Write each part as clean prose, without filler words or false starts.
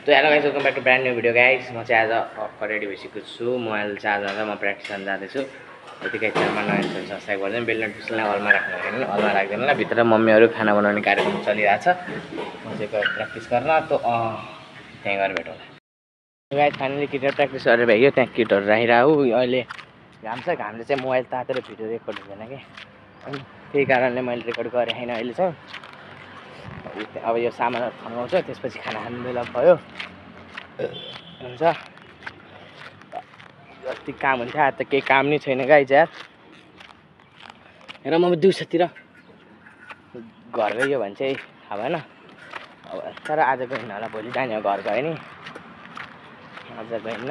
तो hello guys, welcome back to brand new video guys. म चाहिँ आज रेडी भइसकेको छु। मोबाइल चार्ज गरेर म प्र्याक्टिस गर्न जाँदैछु। यतिकै च्यानलमा नयाँ छ सब्सक्राइब गर्दैन, बेल नोटिफिकेसनलाई हलमा राख्नु होइन, हलमा राख्दैन ल। भित्र मम्मीहरू खाना बनाउने कार्यक्रम चलिरहेछ। म चाहिँ गएर प्र्याक्टिस गर्न त त्यहीँ गएर भेटौँला गाइस। फाइनली क्रिकेट प्र्याक्टिस गरेर भ्याइयो। त्यहाँ किटहरू राखिरहेको अहिले घाम छ। घामले चाहिँ मोबाइल तातेर भिडियो रेकर्ड हुँदैन कि, अनि त्यही कारणले मैले रेकर्ड गरेँ छैन अहिले चाहिँ। अब यो सामानहरू थन्काउँछ, त्यसपछि खाना खानु बेला भयो हुन्छ। जति काम हुन्थ्यो आज त केही काम नै छैन गाइस यार। र म दिउँसोतिर घर गयो भने चाहिँ थाहा भएन अब, तर आज गएन होला, भोलि जाने हो। घर गयो नि, आज गएन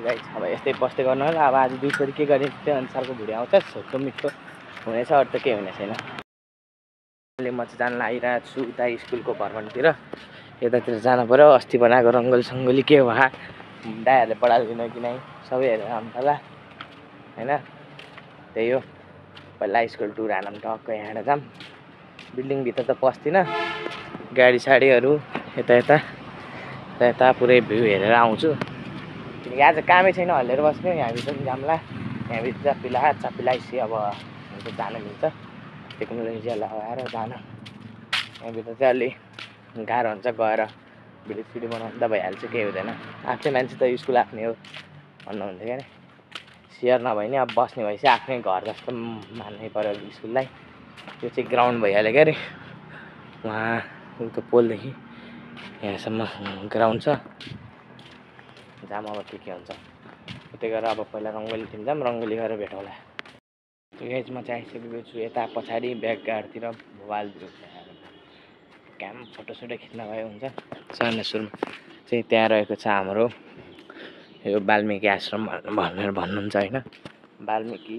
गाइस। अब यस्तै बस्दै गर्नु होला। अब आज दिउँसोतिर के गरेँ त्यो अनुसारको भिडियो आउँछ। छोटो मिठो हुनेछ, अरू त केही हुने छैन। अहिले म चाहिँ जान लागिरहेको छु उता स्कुलको भ्रमणतिर। यतातिर जानु पऱ्यो। अस्ति बनाएको रङ्गोली सङ्गोली के भए दाइहरूले पढाइदिनु कि नै सबै हेरेर आउनु होला होइन। त्यही हो, पहिला स्कुल टुर हानौँ टक्क यहाँबाट जाऊँ। बिल्डिङभित्र त पस्दिनँ, गाडी साडीहरू यता पुरै भ्यू हेरेर आउँछु। किनकि आज कामै छैन, हल्लिएर बस्ने। यहाँभित्र पनि जाम्ला, यहाँभित्र चापिलाइसी अब जान मिल्छ। टेक्नोलोजी लगाएर जान यहाँभित्र चाहिँ अलि गाह्रो हुन्छ। गएर भिडियो सिडियो बनाउनु त भइहाल्छ, केही हुँदैन। आफ्नै मान्छे त स्कुल आफ्नै हो भन्नुहुन्थ्यो क्या। सेयर नभए नि अब बस्ने भएपछि आफ्नै घर जस्तो मान्नै पऱ्यो स्कुललाई। त्यो चाहिँ ग्राउन्ड भइहाल्यो क्या अरे। उहाँ उनको पोलदेखि यहाँसम्म ग्राउन्ड छ। जाम अब के हुन्छ। त्यही गरेर अब पहिला रङ्गोली टिम जाऊँ, रङ्गोली गरेर भेटौँला। गाइस म चाहिँ आइसकेको छु यता पछाडि ब्याकगार्डतिर। मोबाइल क्याम फोटोसोटो खिच्न गयो हुन्छ। सानो सुरुमा चाहिँ त्यहाँ रहेको छ हाम्रो यो वाल्मिकी आश्रम भनेर भन्नुहुन्छ होइन। वाल्मिकी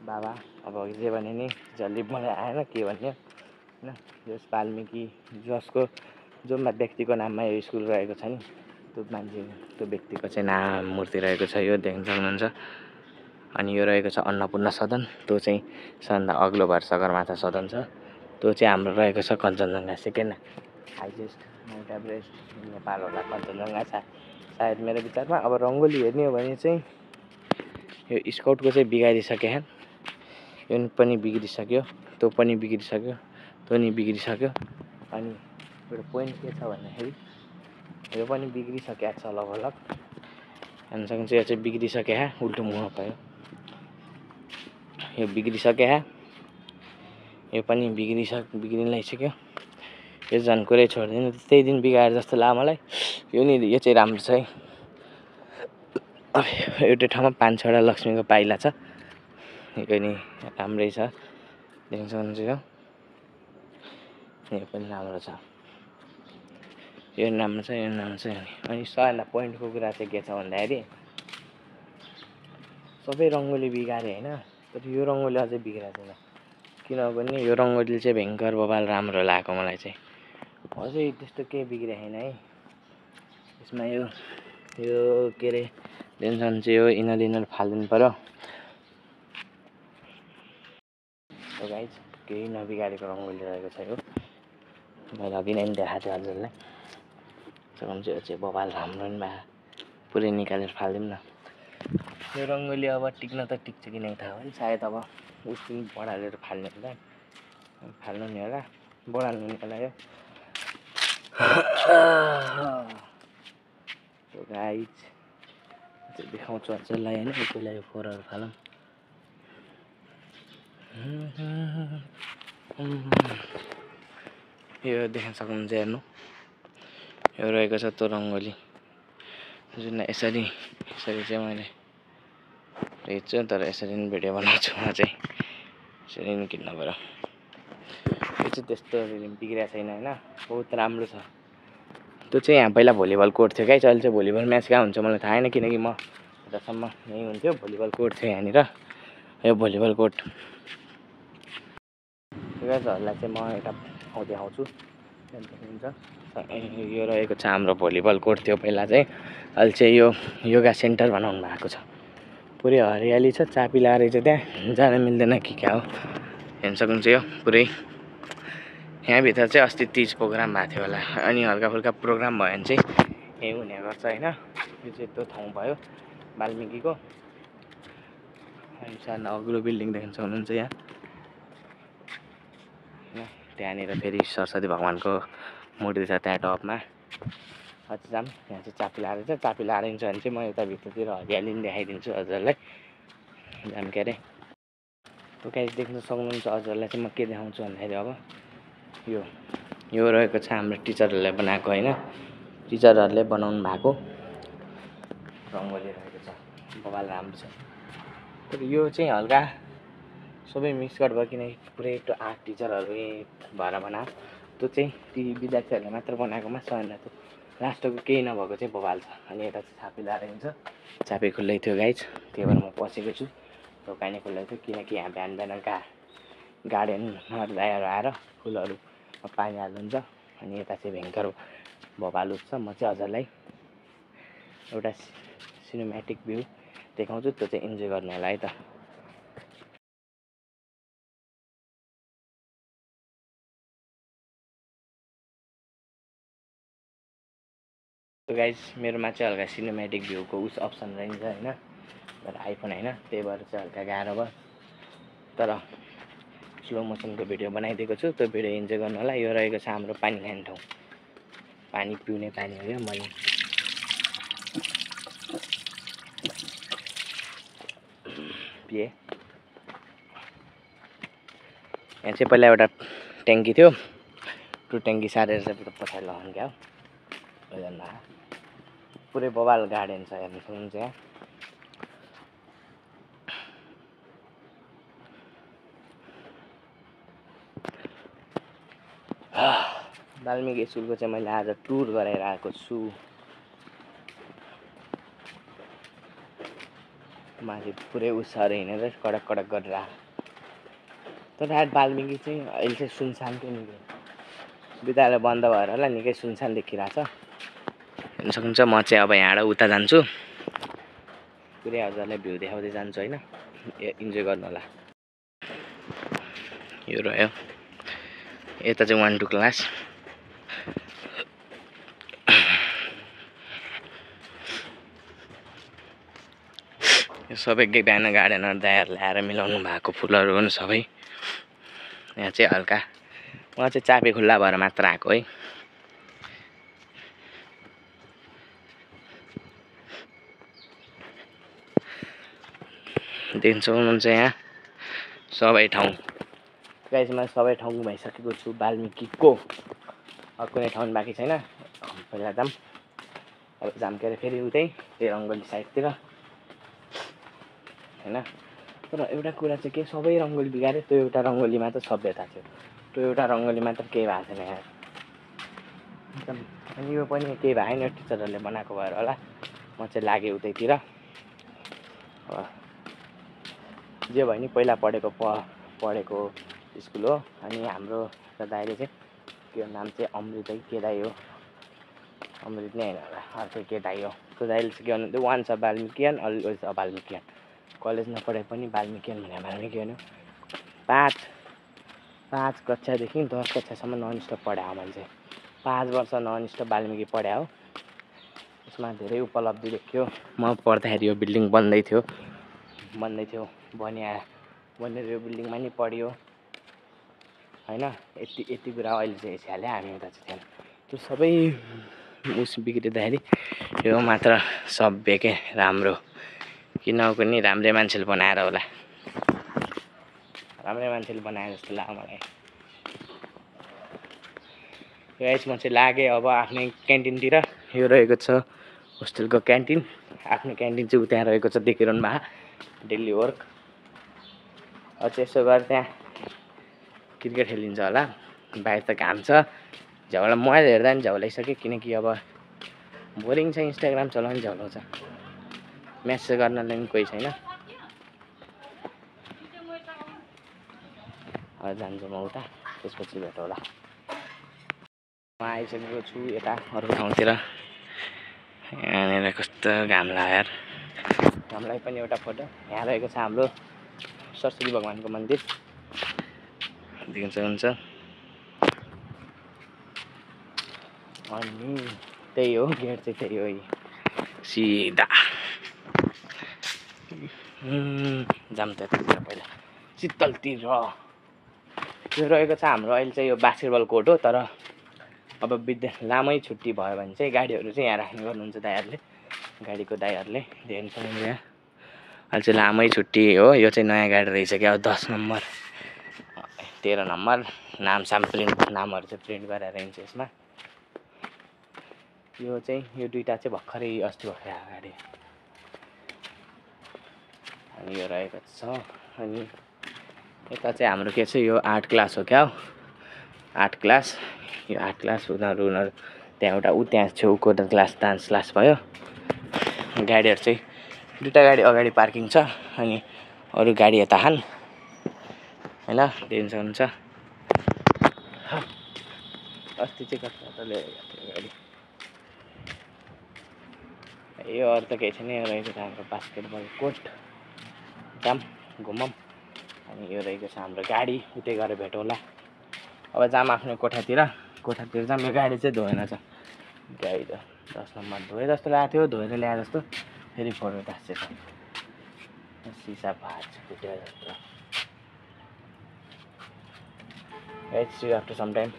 बाबा अब जे भने नि जसले मलाई आएन के भन्यो होइन। यस वाल्मिकी जो व्यक्तिको नाममा यो स्कुल रहेको छ नि, त्यो मान्छे त्यो व्यक्तिको चाहिँ नाम मूर्ति रहेको छ, यो देख्न सक्नुहुन्छ। अनि यो रहेको छ अन्नपूर्ण सदन। त्यो चाहिँ सबभन्दा अग्लो भएर सगरमाथा सदन छ। त्यो चाहिँ हाम्रो रहेको छ Kanchenjunga, second highest Mount Everest Nepal होला कञ्चनजङ्घा सायद मेरो विचारमा। अब रङ्गोली हेर्ने हो भने चाहिँ यो स्काउटको चाहिँ बिगारिसक्यो, यो पनि बिग्रिसक्यो, त्यो पनि बिग्रिसक्यो, त्यो नि बिग्रिसक्यो। अनि एउटा पोइन्ट के छ भन्दाखेरि यो पनि बिग्रिसक्यो छ लगभग। हेर्न सक्नुहुन्छ यो चाहिँ बिग्रिसक्यो, उल्टो मुख भयो। यो बिग्रिसक्यो, यो पनि बिग्रिन लागिसक्यो। यो झन् कुरै छोड्दिनँ, त्यही दिन बिगाएर जस्तो लाग्यो मलाई। यो चाहिँ राम्रो छ है। अब एउटै ठाउँमा 5-6वटा लक्ष्मीको पाइला छ। यो नि राम्रै छ, देख्न सक्नुहुन्छ। यो पनि राम्रो छ, यो राम्रो छ, यो राम्रो छ। अनि सबैभन्दा पोइन्टको कुरा चाहिँ के छ भन्दाखेरि सबै रङ्गोली बिगारे होइन, तर यो रङ्गोली अझै बिग्रेको छैन। किनभने यो रङ्गोली चाहिँ भयङ्कर बबाल राम्रो लाग्यो मलाई चाहिँ। अझै त्यस्तो केही बिग्रेको छैन है यसमा। यो के अरे टेन्सन चाहिँ यो यिनीहरू फालिदिनु पऱ्यो। गाइस केही नबिगारेको रङ्गोली रहेको छ यो। मैले अघि नै देखाएको थिएँ हजुरलाई। सक्नुहुन्छ यो चाहिँ बबाल राम्रो नि भए पुरै निकालेर फालिदिउँ न। यो रङ्गोली अब टिक्न त टिक्छ कि नै थाहा होइन। सायद अब उस दिन बढालेर फाल्नु होला, फाल्नु नि होला, बढाल्नु नि होला। यो गाइस देखाउँछु हजुरलाई होइन। पहिला यो फोहोरहरू फालौँ। यो देख्न सक्नुहुन्छ, हेर्नु यो रहेको छ त्यो रङ्गोली जुन यसरी चाहिँ मैले हेर्छु। तर यसरी नै भिडियो बनाउँछु म चाहिँ, यसरी नै किन्न पऱ्यो। यो चाहिँ त्यस्तो बिग्रेको छैन होइन, बहुत राम्रो छ। त्यो चाहिँ यहाँ पहिला भलिबल कोर्ट थियो गाइस। अहिले चाहिँ भलिबल म्याच कहाँ हुन्छ मलाई थाहा छैन, किनकि म यतासम्म यहीँ हुन्थ्यो। भलिबल कोर्ट थियो यहाँनिर, यो भलिबल कोर्ट। गाइसहरूलाई चाहिँ म यता देखाउँछु, देख्नुहुन्छ। यो रहेको छ हाम्रो भलिबल कोर्ट थियो पहिला चाहिँ। अहिले चाहिँ यो योगा सेन्टर बनाउनु भएको छ। पुरै हरियाली छ, चापी लगाएर चाहिँ त्यहाँ जान मिल्दैन कि क्या हो। हेर्न सक्नुहुन्छ यो पुरै यहाँभित्र चाहिँ अस्ति तीज प्रोग्राम भएको थियो होला, अनि हल्का फुल्का प्रोग्राम भयो भने चाहिँ यहीँ हुने गर्छ होइन। यो चाहिँ त्यो ठाउँ भयो वाल्मिकीको। अनि सानो अग्लो बिल्डिङ देख्न सक्नुहुन्छ यहाँ होइन। त्यहाँनिर फेरि सरस्वती भगवानको मूर्ति छ त्यहाँ टपमा। अझै जाम यहाँ चाहिँ चापी लाएर छ। चापी लाएर हिँड्छ भने चाहिँ म यता भित्रतिर हरियाली पनि देखाइदिन्छु हजुरलाई। जाम के अरे त्यो गाइस देख्न सक्नुहुन्छ। हजुरलाई चाहिँ म के देखाउँछु भन्दाखेरि अब यो रहेको छ हाम्रो टिचरहरूले बनाएको होइन। टिचरहरूले बनाउनु भएको रङ्गोली रहेको छ। बवाल राम्रो छ। तर यो चाहिँ हल्का सबै मिक्स गरेर किनकि पुरै त्यो आर्ट टिचरहरू भएर बनाएको। त्यो चाहिँ ती विद्यार्थीहरूले मात्र बनाएकोमा छैन। त्यो लास्टको केही नभएको चाहिँ बवाल छ। अनि यता चाहिँ छापी लाएर हिँड्छ। चापी खुल्लै थियो गाइज, त्यही भएर म पसेको छु। दोकानै खुल्लै थियो किनकि यहाँ बिहान गार्डनमा ल्याएर आएर फुलहरू पानी हाल्नुहुन्छ। अनि यता चाहिँ भयङ्कर बवाल उठ्छ। म चाहिँ हजुरलाई एउटा सिनेमेटिक भ्यू देखाउँछु, त्यो चाहिँ इन्जोय गर्नु होला है त। गाइज मेरोमा चाहिँ हल्का सिनेमेटिक भ्यूको उस अप्सन रहन्छ होइन। तर आइफोन होइन, त्यही भएर चाहिँ हल्का गाह्रो भयो। तर स्लो मोसनको भिडियो बनाइदिएको छु, त्यो भिडियो इन्जोय गर्नु होला। यो रहेको छ हाम्रो पानी खाने ठाउँ। पानी पिउने पानी हो यो। मैले पिएँ। यहाँ चाहिँ पहिला एउटा ट्याङ्की थियो, त्यो ट्याङ्की सारेर चाहिँ पछाडि लगाउनु क्या हो। पुरै बवाल गार्डन छ हेर्नु सक्नुहुन्छ यहाँ। वाल्मिकी स्कुलको चाहिँ मैले आज टुर गराएर आएको छु। माथि पुरै उसाहरू हिँडेर कडक कडक गरेर आएको। तर वाल्मिकी चाहिँ अहिले चाहिँ सुनसान थियो निकै। विद्यालय बन्द भएर होला निकै सुनसान देखिरहेको छ। हेर्नु सक्नुहुन्छ। म चाहिँ अब यहाँबाट उता जान्छु। पुरै हजुरलाई भ्यू देखाउँदै जान्छु होइन। इन्जोय गर्नु होला। यो रह्यो यता चाहिँ 1 2 क्लास। यो सबै बिहान गार्डनहरू दायाहरू ल्याएर मिलाउनु भएको फुलहरू हुन् सबै। यहाँ चाहिँ हल्का म चाहिँ चापी खुल्ला भएर मात्र आएको है। देख्न सक्नुहुन्छ यहाँ सबै ठाउँ। गाइस म सबै ठाउँ घुमाइसकेको छु वाल्मिकीको। अब कुनै ठाउँ बाँकी छैन। पहिला जाम के अरे फेरि उतै त्यही रङ्गोली साइडतिर होइन। तर एउटा कुरा चाहिँ के, सबै रङ्गोली बिगाऱ्यो। त्यो एउटा रङ्गोली मात्र सभ्यता थियो। त्यो एउटा रङ्गोली मात्र केही भएको छैन यहाँ। अनि यो पनि केही भएन, टिचरहरूले बनाएको भएर होला। म चाहिँ लागेँ उतैतिर। जे भयो नि पहिला पढेको स्कुल हो। अनि हाम्रो दाइले चाहिँ त्यो नाम चाहिँ अमृत है के दाइ हो। अमृत नै होइन होला, अर्कै के दाइ हो। त्यो दाइले चाहिँ के भन्नुहुन्थ्यो, once a Valmikian always a Valmikian. College नपढे पनि वाल्मिकियन भने वाल्मिकियन हो। 5 कक्षादेखि 10 कक्षासम्म नन स्टप पढायो मान्छे। 5 वर्ष नन स्टप वाल्मिकी पढायो। यसमा धेरै उपलब्धि देखियो। म पढ्दाखेरि यो बिल्डिङ बन्दै थियो। बनेर यो बिल्डिङमा नि पढियो होइन। यति कुरा अहिले चाहिँ यसैले हामी उता चाहिँ थिएन। त्यो सबै उस बिग्रिँदाखेरि यो मात्र सभ्य के राम्रो। किन पनि राम्रै मान्छेले बनाएर होला। राम्रै मान्छेले बनाए जस्तो लाग्यो मलाई। गाइस म चाहिँ लागेँ अब आफ्नै क्यान्टिनतिर। यो रहेको छ होस्टेलको क्यान्टिन। आफ्नो क्यान्टिन चाहिँ उता रहेको छ, देखिरहनु भएको डेली वर्क। अझ यसो गरेर त्यहाँ क्रिकेट खेलिन्छ होला। बाहिर त घाम छ। झ्याउला मोबाइल हेर्दा पनि झ्याउलाइसक्यो किनकि अब बोरिङ छ। इन्स्टाग्राम चलाउनु झ्याउलाउँछ। म्यासेज गर्नलाई पनि कोही छैन। जान्छु म उता, त्यसपछि भेटौँला। म आइसकेको छु यता अरू ठाउँतिर। यहाँनिर कस्तो घाम लाग्यो यार। घामलाई पनि एउटा फोटो। यहाँ रहेको छ हाम्रो सरस्वती भगवानको मन्दिर, देख्न सक्नुहुन्छ। अनि त्यही हो गेट चाहिँ त्यही हो सिधा जाम त्यतातिर पहिला शीतलतिर यो रहेको छ हाम्रो अहिले चाहिँ यो बास्केटबल कोर्ट हो तर अब लामै छुट्टी भयो भने चाहिँ गाडीहरू चाहिँ यहाँ राख्ने गर्नुहुन्छ दाइहरूले गाडीको दाइहरूले देख्नुहुन्छ यहाँ अहिले चाहिँ लामै छुट्टी हो यो चाहिँ नयाँ गाडी रहेछ क्या 10 नम्बर 13 नम्बर नामसाम प्रिन्ट नामहरू चाहिँ प्रिन्ट गरेर हिँड्छ यसमा यो चाहिँ यो दुईटा चाहिँ भर्खरै अस्ति भर्खरै आएको गाडी अनि यो रहेको छ अनि यता चाहिँ हाम्रो के छ यो आर्ट क्लास हो क्या हो आर्ट क्लास यो आर्ट क्लास उनीहरू त्यहाँ एउटा त्यहाँ छेउको क्लास डान्स क्लास भयो गाडीहरू चाहिँ दुईटा गाडी अगाडि पार्किङ छ अनि अरू गाडी यता हान हैन देख्न सक्नुहुन्छ अस्ति चाहिँ कता लिएर गएको गाडी यो अरू त केही छैन यो रहेको छ हाम्रो बास्केटबल कोर्ट जाम घुमौँ अनि यो रहेको छ हाम्रो गाडी उतै गएर भेटौँला अब जाम आफ्नो कोठातिर जाम यो गाडी चाहिँ धोएन छ गाडी त 10 नम्बर धोए जस्तो लागेको थियो धोएर ल्याए जस्तो फेरि फोटो तासेछ सिसा भाँच फुट्यो जस्तो Let's see you after some time.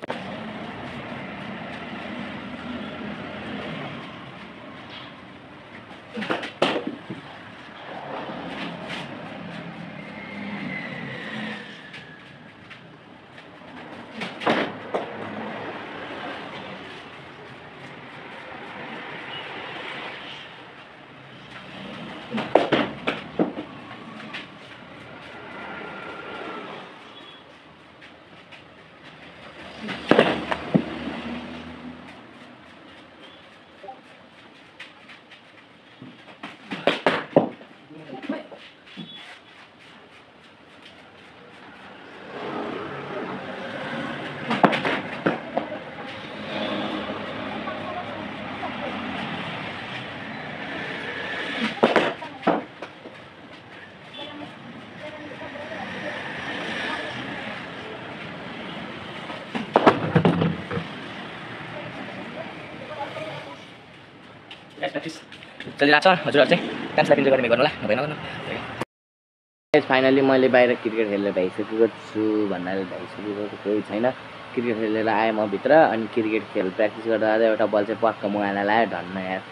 चलिरहेको छ हजुरहरू चाहिँ डान्स लाइफ इन्जोय गर्ने गर्नु होला नभएन फाइनली मैले बाहिर क्रिकेट खेलेर भइसकेको छु भन्नाले भइसकेको केही छैन क्रिकेट खेलेर आएँ म भित्र अनि क्रिकेट खेल प्र्याक्टिस गर्दा एउटा बल चाहिँ पक्क मोबाइलमा लगायो धन्न यार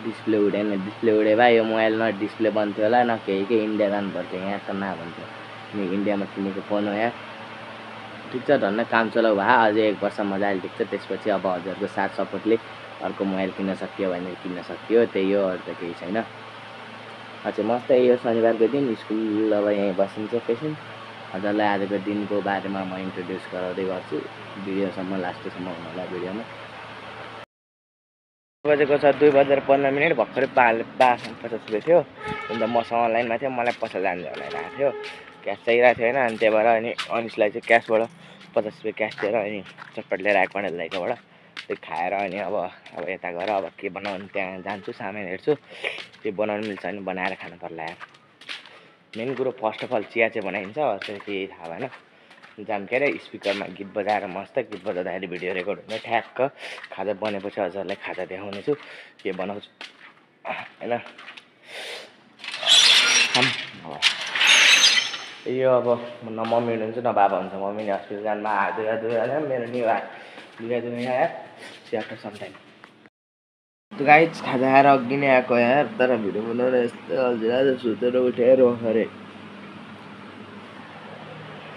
डिस्प्ले उडेन डिस्प्ले उडे भए यो मोबाइल न डिस्प्ले बन्थ्यो होला न केही इन्डिया जानुपर्थ्यो यहाँ त नभन्थ्यो इन्डियामा किनेको फोन हो यहाँ ठिक छ धन्न काम चलाउ भए अझै 1 वर्ष मजाले टिक्छ त्यसपछि अब हजुरको साथ सपोर्टले अर्को मोबाइल किन्न सकियो भने किन्न सकियो त्यही हो अरू त केही छैन अझै मस्त यो शनिबारको दिन स्कुल अब यहीँ बसिन्छ एकैछिन हजुरलाई आजको दिनको बारेमा म इन्ट्रोड्युस गराउँदै गर्छु भिडियोसम्म लास्टसम्म हुनु होला भिडियोमा बजेको छ 2:15 भर्खरै 50 रुपियाँ थियो अन्त मसँग अनलाइनमा थियो मलाई पसल जान्छ भनेर आएको थियो क्यास चाहिरहेको थियो होइन अनि त्यही भएर अनि अनिसलाई चाहिँ क्यासबाट 50 रुपियाँ क्यास दिएर अनि चटपट लिएर आएको भनेर दाइकोबाट त्यो खाएर अनि अब यता गएर अब के बनाउनु त्यहाँ जान्छु सामान हेर्छु त्यो बनाउनु मिल्छ भने बनाएर खानु पर्ला यार मेन कुरो फर्स्ट अफ अल चिया चाहिँ बनाइन्छ अझै केही थाहा भएन जाम के अरे स्पिकरमा गीत बजाएर मस्त गीत बजाउँदाखेरि भिडियो रेकर्ड हुन्छ ठ्याक्क खाजा बनेपछि हजुरलाई खाजा देखाउनेछु के बनाउँछु होइन यो अब न मम्मी हुनुहुन्छ न बाबा हुन्छ मम्मीले हस्पिटल जानुमा हात धुया मेरो नि धुया आफ्टर सम टाइम तो गाइस खाजा खाएर अघि नै आएको यार तर भिडियो बनाएर यस्तो हजुर सुतेर उठेर भर्खरै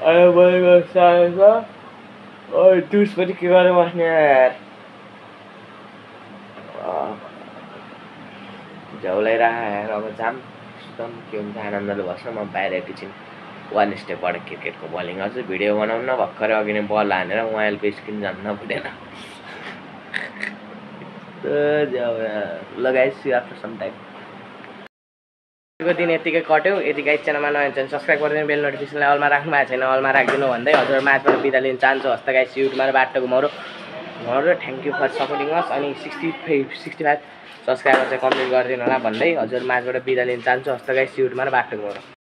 अहिले बजेको साढे 6 टुस पनि के गरेर बस्ने यार झौलाइरहेको यार अब जाम सुतम के हुन्छ आनन्दले बस्न म बाहिर एकैछिन 1 स्टेपबाट क्रिकेटको बलिङ गर्छु भिडियो बनाउन भर्खरै अघि नै बल हानेर मोबाइलको स्क्रिन झन् नफुटेन लगाइछु आफ्टर सम टाइम दिन यतिकै कट्यो यति गाइस च्यानलमा नयाँ च्यानल सब्सक्राइब गरिदिनु बेल नोटिफिकेसनलाई अलमा राख्नु भएको छैन अलमा राखिदिनु भन्दै हजुर म्याचबाट बिदा लिन चाहन्छु हस्त गाइस युट्युबमा बाटो घुमाउरो thank you for supporting us अनि 65 सब्सक्राइबर चाहिँ कम्प्लिट गरिदिनु होला भन्दै हजुर म्याचबाट बिदा लिन चाहन्छु हस्त गाइस युट्युबमा बाटो घुमाउरो